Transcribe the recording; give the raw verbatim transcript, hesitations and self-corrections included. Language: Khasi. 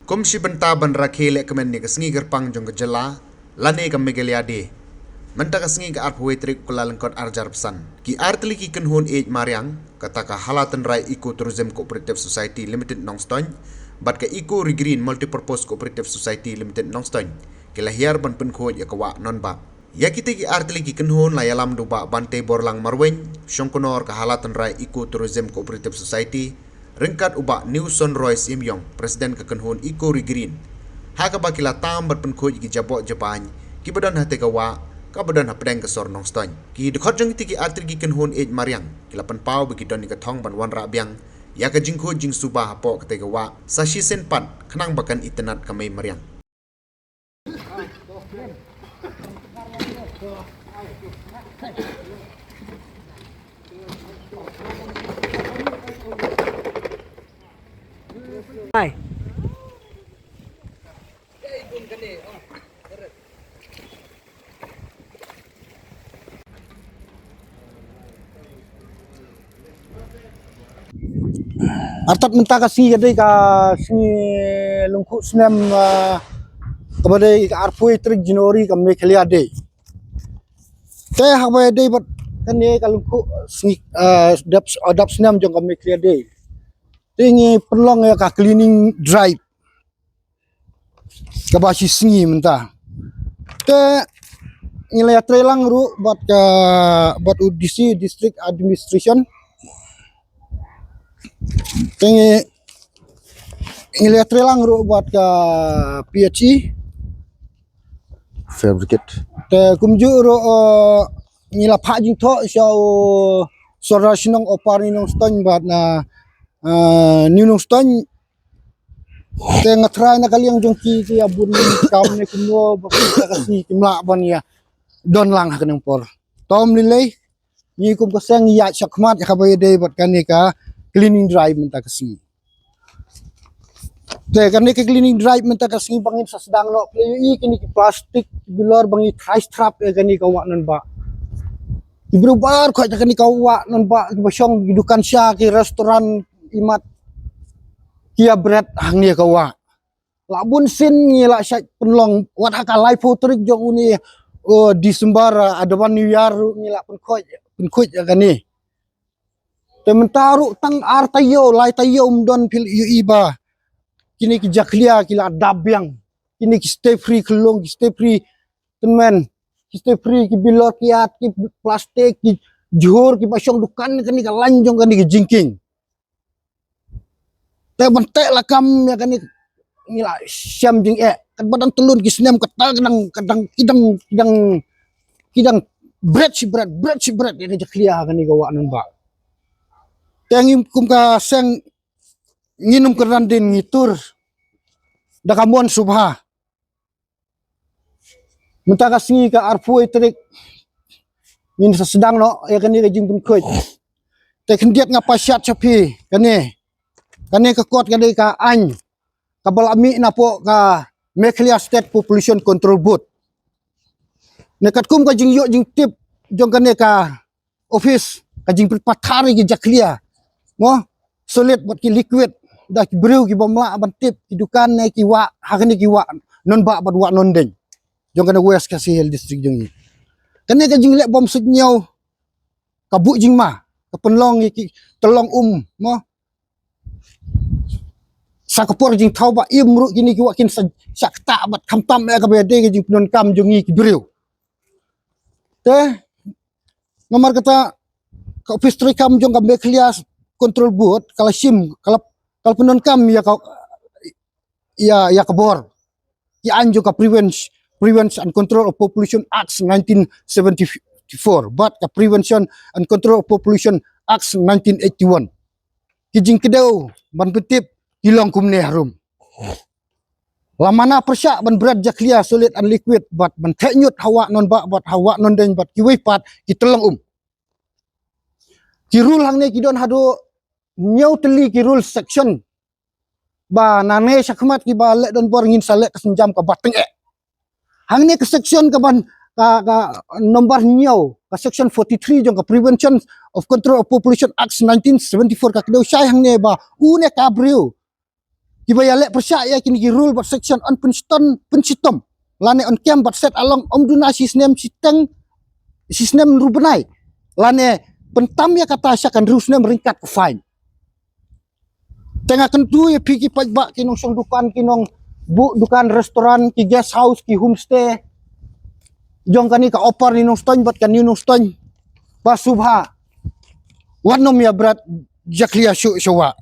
Kum shi bynta ban rakhe lehkmen ïa ka sngi kyrpang jong ka jylla lane ka Meghalaya Day, mynta ka sngi ka arphew wei tarik u Kyllalyngkot arhajar arphew san, ki artylli ki kynhun ïeit mariang, kata ka Hala Tynrai Eco Tourism Cooperative Society Limited Nongstoiñ bad ka Eco Regreen Multipurpose Cooperative Society Limited Nongstoiñ, ki la hiar ban pynkhuid ïa ka wah Nonbah. Ïa kitei ki artylli ki kynhun la ïalam da u Bah Banteborlang Marwein, Shongknor ka Hala Tynrai Eco Tourism Cooperative Society, ryngkat u Bah Newson Roy Syiemiong, President ka kynhun Eco Regreen, ha kaba ki la tam bad pynkhuid ïa ki jaboh jabain kiba don hatei ka wah, kaba don hapdeng ka sor Nongstoiñ. Ki dkhot jong kitei ki artylli ki kynhun ïeit mariang ki la pynpaw ba ki don ïa ka thong ban wanrah biang ïa ka jingkhuid jingsuba hapoh katei ka wah sa shisien pat, khnang ba kan itynnad ka mei mariang. Artat mynta ka sngi ka dei ka sngi lyngkhuh snem, ah, kaba dei ka arphew tarik January, ka Meghalaya Day. Te haba dei bad kane ka lyngkhuh sngi, ah, dap, dap snem jong ka Meghalaya Day, te ngi pynlong ïa ka cleaning drive kaba shi sngi mynta. Te ngi la ïatreilang ruh bad ka, bad u D C, District Administration. Te ngi, ngi la ïatreilang ruh bad ka P H E. Fabricate. Te kumjuh ruh, eh, ngi la phah jingthoh sha u Sordar Shnong Upper New Nongstoiñ bad na, eh, New Nongstoiñ. Te nga trai na ka liang jong ki, ki ïa bun kam ne kumno ba ka sngi kim lah ban ïa don lang ha kane ka por. Tom lei lei, ngi kum ka seng ïa shakhmat ïa kaba ïadei bad kane ka cleaning drive mynta ka sngi. Te kane ka cleaning drive mynta ka sngi ba ngin sa sdang noh, phi la ïohi kine ki plastik ki bilor ba ngi trai strap ïa kane ka wah Nonbah. Ki briew baroh kane ka wah Nonbah, kiba shong ki dukan sha, ki restaurant, imat, ki ïa bret hangne ka wah. La bun sien ngi la shait pynlong, wat ha ka laiphew tarik jong une, oh, December, ah, Advance New Year ruh ngi la pynkhuid, pynkhuid ïa kane. Te mynta ruh tang ar taïew, lai taïew ym don, phi la ïohi ba kine ki jakhlia ki la dap biang. Kine ki step free khyllung, ki step free tymmen, ki step free ki bilor ki ïat, ki plastik, ki jhur, kiba shong dukan, kane ka lain jong kane ka jingkieng. Te ban teh lakam ïa kane ngi la shem jingeh. Katba dang tyllun ki snem kata ka dang, ka dang, ki dang, ki dang, ki dang bret shi bret, bret shi bret ïa ka jakhlia kane ka wah Nonbah. Te ngi kum ka seng ngin ym kyrdan dien, ngi tur da ka mon sngewbha. Mynta ka sngi ka arphew tarik ngin sa sdang noh ïa kane ka jingpynkhuid. Te khyndiat nga pashat sha phi kane, kane ka kot kane ka aiñ kaba la mih napoh ka Meghalaya State Population Control Board. Ne katkum ka jingïoh jingtip jong kane ka office, ka jingpynpathar ïa ki jakhlia, mo, solid bad ki liquid, da ki briew kiba ym lah ban tip, ki dukan ne ki wah, ha kane ki wah Nonbah bad wah Nongdeiñ jong kane West Khasi Hills District jong ngi. Kane ka jingleh bym suidñiew ka buh jingma, ka pynlong ïa ki tyllong um, mo, sa ka por jingthaw ba im ruh kine ki wah kin sa, sa ktah bad khamtam ïa kaba ïadei ka jingpyndonkam jong ngi ki briew. Te namar kata ka office treikam jong ka Meghalaya Control Board ka la shim, ka la, ka la pyndonkam ïa ka, ïa, ïa ka bor, ïa aiñ jong ka Prevent, Prevention and Control of Population Act nineteen seventy-four bad ka Prevention and Control of Population Act nineteen eighty-one. Ki jingkdew ban pyntip ki long kumne harum. La mana pyrshah ban bret jakhlia solid and liquid bad ban theh ñiut ha wah Nonbah bad ha wah Nongdeiñ bad kiwei pat ki tyllong um. Ki rule hangne ki don haduh hynñiew tylli ki rule section, ba nangne shakhmat kiba leh donbor ngin sa leh ka sienjam kaba tyngeh. Hangne ka section kaban, ka, ka number hynñiew, ka section forty-three jong ka Prevention of Control of Population Act nineteen seventy-four, ka kdew shai hangne ba une ka briew kiba ïaleh pyrshah ïa kine ki rule bad section yn pynshitom, pynshitom lane yn kem bad set along ym duna shi snem shiteng, shi snem ruh bnai, lane pyntam ïa kata sha ka hynriew snem ryngkat ka fine. Te nga kyntu ïa phi ki paidbah, ki nongshong dukan, ki nongbuh dukan, restaurant, ki guest house, ki homestay jong kane ka Upper New Nongstoiñ bad ka New Nongstoiñ, ba sngewbha wat nym ïa bret jakhlia shuh shuh.